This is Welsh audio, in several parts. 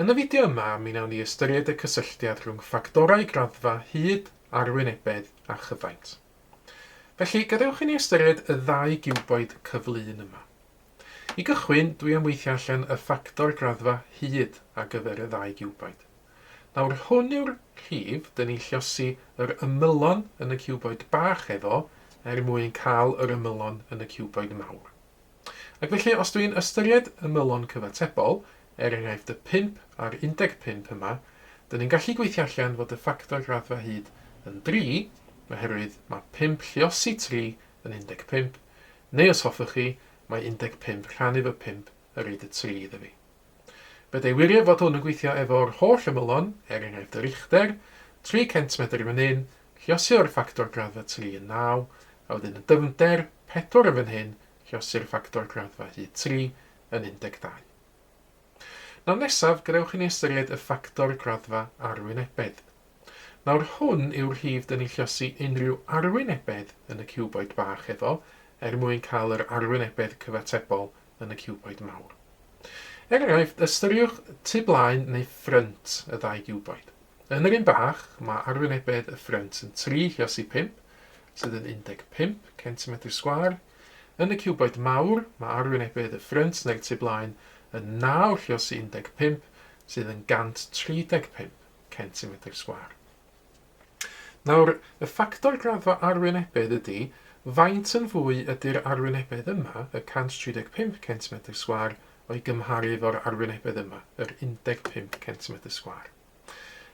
Yn y fideo yma, mi wnawn ni ystyried y cysylltiad rhwng ffactorau graddfa hyd, arwynebedd a chyfaint. Felly, gadewch i ni ystyried y ddau giwboid cyflun yma. I gychwyn, dwi am weithio allan y ffactor graddfa hyd ar gyfer y ddau giwboid. Nawr, hwn yw'r rhif dyn ni'n lliosi yr ymylon yn y ciwboid bach efo er mwyn cael yr ymylon yn y ciwboid mawr. Ac felly, os dwi'n ystyried ymylon cyfatebol, er enghraifft y 5 a'r 15 yma, dyn ni'n gallu gweithio allan fod y ffactor graddfa hyd yn 3, oherwydd mae 5 lluosi 3 yn 15, neu os hoffwch chi, mae 15 rhannu fo 5 yn rhoid y 3 iddo fi. Fedra i wirio fod hwn yn gweithio efo'r holl ymylon, er enghraifft yr uchder, 3 centimetr i fan hyn, lluosi o'r ffactor graddfa 3 yn 9, a wedyn y dyfnder, 4 yn fan hyn, Llosi'r ffactor graddfa hyd 3 yn 12. Nawr nesaf, gadewch i ni ystyried y ffactor graddfa arwynebedd. Nawr hwn yw'r rhif dyn ni'n llosi unrhyw arwynebedd yn y ciwboid bach efo er mwyn cael yr arwynebedd cyfatebol yn y ciwboid mawr. Er enghraifft, ystyriwch tu blaen neu ffrynt y ddau giwboid. Yn yr un bach, mae arwynebedd y ffrynt yn 3 llosi 5, sydd yn 15 centimetr sgwâr. Yn y ciwboid mawr, mae arwynebedd y ffrynt neu'r tu blaen yn 9 lluosi 15, sydd yn 135 centimetr sgwâr. Nawr, y ffactor graddfa arwynebedd ydy faint yn fwy ydy'r arwynebedd yma, y 135 centimetr sgwâr, o'i gymharu efo'r arwynebedd yma, yr 15 centimetr sgwâr.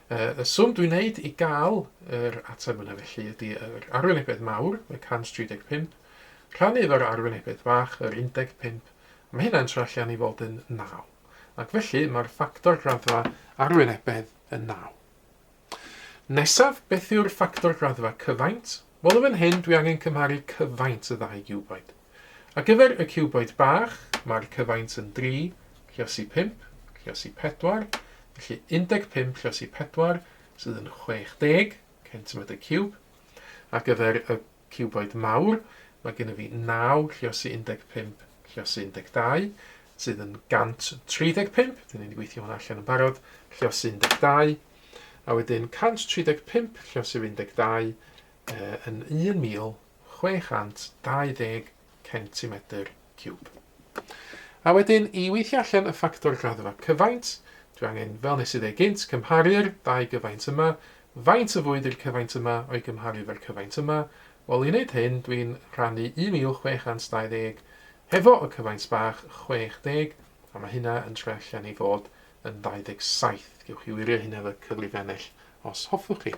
Y swm dwi'n neud i gael yr ateb yna felly ydy yr arwynebedd mawr, y 135, rhannu efo'r arwynebedd bach, yr 15, a mae hynna'n troi allan i fod yn 9. Ac felly mae'r ffactor graddfa arwynebedd yn 9. Nesaf, beth yw'r ffactor graddfa cyfaint? Wel, yn fan hyn dwi angen cymharu cyfaint y ddau giwboid. Ar gyfer y ciwboid bach, mae'r cyfaint yn 3 lluosi 5 lluosi 4, felly 15 lluosi 4 sydd yn 60 centimetr ciwb. Ar gyfer y ciwboid mawr, mae gennym fi 9 lluosi 15 lluosi 12, sydd yn 135, dyn ni wedi gweithio hwnna allan yn barod, lluosi 12, a wedyn 135 lluosi 12 yn 1,000 620 centimetr ciwb. A wedyn, i weithio allan y ffactor graddfa cyfaint, dwi angen, fel nes i ddeud gynt, cymharu'r ddau gyfaint yma. Faint o fwyd yw'r cyfaint yma o'i gymharu efo'r cyfaint yma? Wel, i wneud hyn, dwi'n rhannu 1620 hefo y cyfaint bach, 60, a mae hynna yn troi allan i fod yn 27. Gewch chi wirio hynna efo cyfrifennell os hoffwch chi.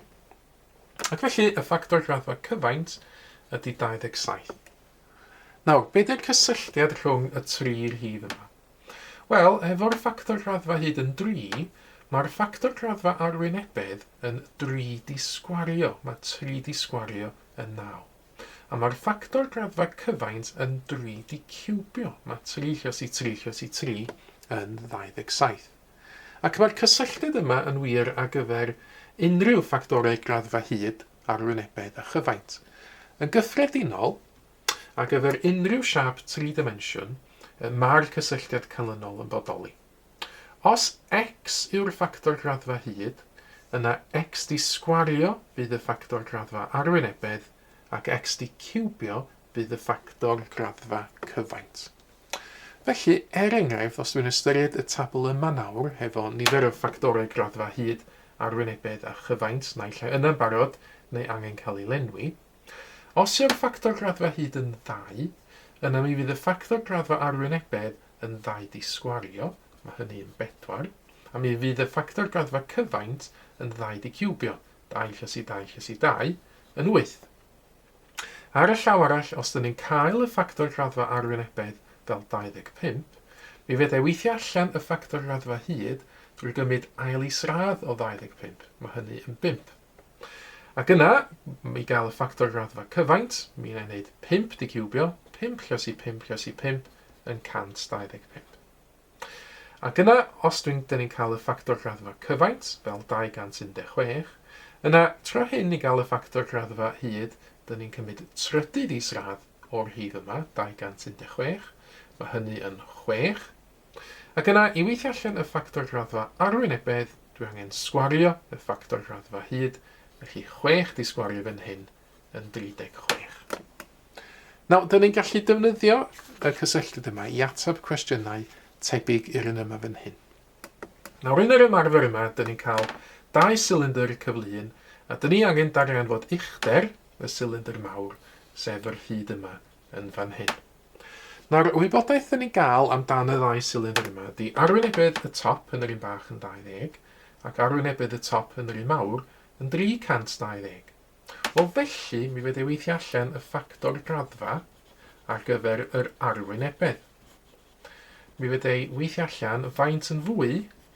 Ac felly, y ffactor graddfa cyfaint ydy 27. Nawr, be di'r cysylltiad rhwng y tri rhif yma? Wel, efo'r ffactor graddfa hyd yn 3, mae'r ffactor graddfa arwynebedd yn 3 di sgwario. Mae 3 di sgwario yn 9. A mae'r ffactor graddfa cyfaint yn 3 di ciwbio. Mae 3 lluosi 3 lluosi 3 yn 27. Ac mae'r cysylltiad yma yn wir ar gyfer unrhyw ffactorau graddfa hyd, arwynebedd a chyfaint. Yn gyffredinol, ar gyfer unrhyw siâp tri-dimensiwn, mae'r cysylltiad canlynol yn bodoli. Os x yw'r ffactor graddfa hyd, yna x di sgwario fydd y ffactor graddfa arwynebedd ac x di ciwbio fydd y ffactor graddfa cyfaint. Felly, er enghraifft, os dwi'n ystyried y tabl yma nawr, hefo nifer o ffactorau graddfa hyd, arwynebedd a chyfaint, naill ai yna'n barod neu angen cael ei lenwi, os yw'r ffactor graddfa hyd yn 2, yna mi fydd y ffactor graddfa arwynebedd yn 2 di sgwario, mae hynny yn 4, a mi fydd y ffactor graddfa cyfaint yn 2 di ciwbio, 2 lluosi 2 lluosi 2, yn 8. Ar y llaw arall, os dyn ni'n cael y ffactor graddfa arwynebedd fel 25, mi fedrai weithio allan y ffactor graddfa hyd drwy gymryd ail isradd o 25, mae hynny yn 5. Ac yna, i gael y ffactor graddfa cyfaint, mi wna i wneud 5 di ciwbio, 5 lluosi 5 lluosi 5 yn 125. Ac yna, os dwi'n, dyn ni'n cael y ffactor graddfa cyfaint, fel 216, yna, tro hyn i gael y ffactor graddfa hyd, dyn ni'n cymryd trydydd isradd o'r rhif yma, 216, mae hynny yn 6. Ac yna, i weithio allan y ffactor graddfa arwynebedd, dwi angen sgwario y ffactor graddfa hyd, felly 6 di sgwario fan hyn yn 36. Nawr, dyn ni'n gallu defnyddio y cysylltiad yma i ateb cwestiynau tebyg i'r un yma fan hyn. Nawr, yn yr ymarfer yma, dyn ni'n cael dau silindr cyflun, a dyn ni angen darganfod uchder y silindr mawr, sef yr hyd yma yn fan hyn. Nawr, y wybodaeth dyn ni'n gael amdan y ddau silindr yma ydy arwynebedd y top yn yr un bach yn 20, ac arwynebedd y top yn yr un mawr yn 320. Wel, felly, mi fedrai weithio allan y ffactor graddfa ar gyfer yr arwynebedd. Mi fedrai weithio allan faint yn fwy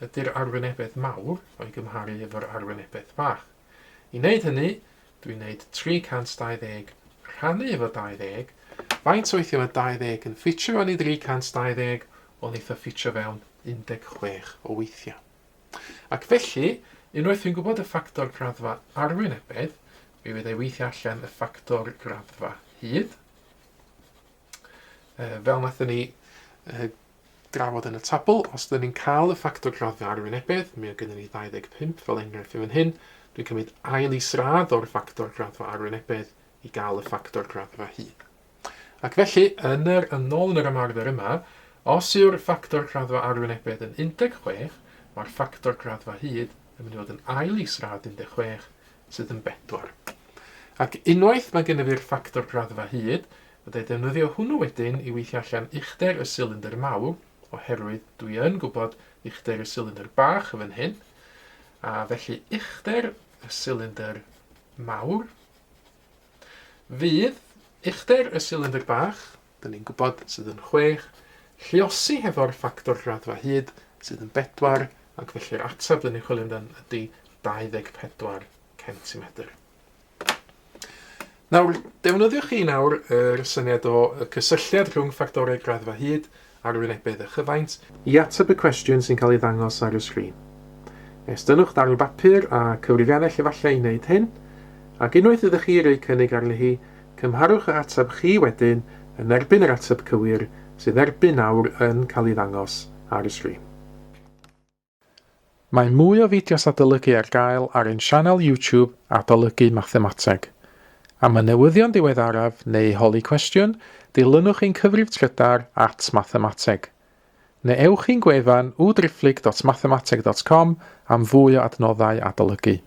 ydy'r arwynebedd mawr o'i gymharu efo'r arwynebedd bach. I wneud hynny, dwi'n gwneud 320 rhannu efo 20. Faint o weithiau mae 20 yn ffitio fewn i 320? Wel, wneith o ffitio fewn 16 o weithiau. Ac felly, unwaith dwi'n gwybod y ffactor graddfa arwynebedd, mi fydd ei weithio allan y ffactor graddfa hyd. Fel wnaethon ni drafod yn y tabl, os ydyn ni'n cael y ffactor graddfa arwynebedd, mi oedd gennym ni 25 fel enghraifft yn fan hyn, dwi'n cymryd ail isradd o'r ffactor graddfa arwynebedd i gael y ffactor graddfa hyd. Ac felly, yn yr, yn ôl yn yr ymarfer yma, os yw'r ffactor graddfa arwynebedd yn 16, mae'r ffactor graddfa hyd yn mynd i fod yn ail isradd 16, sydd yn 4. Ac unwaith mae gennyf fi'r ffactor graddfa hyd, fydda i defnyddio hwnnw wedyn i weithio allan uchder y silindr mawr, oherwydd dwi yn gwybod uchder y silindr bach yn fan hyn, a felly uchder y silindr mawr fydd uchder y silindr bach, dyn ni'n gwybod sydd yn 6, lluosi hefo'r ffactor graddfa hyd sydd yn 4, ac felly'r ateb dyn ni'n chwilio amdan ydy 24 centimetr. Nawr, defnyddiwch chi nawr yr syniad o y cysylltiad rhwng ffactorau graddfa hyd, arwynebedd a chyfaint, i ateb y cwestiwn sy'n cael ei ddangos ar y sgrin. Estynnwch ddarn bapur a cyfrifiannell efallai i wneud hyn, ac unwaith ydych chi roi cynnig arni hi, cymharwch yr ateb chi wedyn yn erbyn yr ateb cywir sydd erbyn nawr yn cael ei ddangos ar y sgrin. Mae mwy o fideos adolygu ar gael ar ein sianel YouTube Adolygu Mathemateg. Am y newyddion diweddaraf neu holi cwestiwn, dilynwch ein cyfrif trydar at Mathemateg. Neu ewch i'n gwefan www.mathemateg.com am fwy o adnoddau adolygu.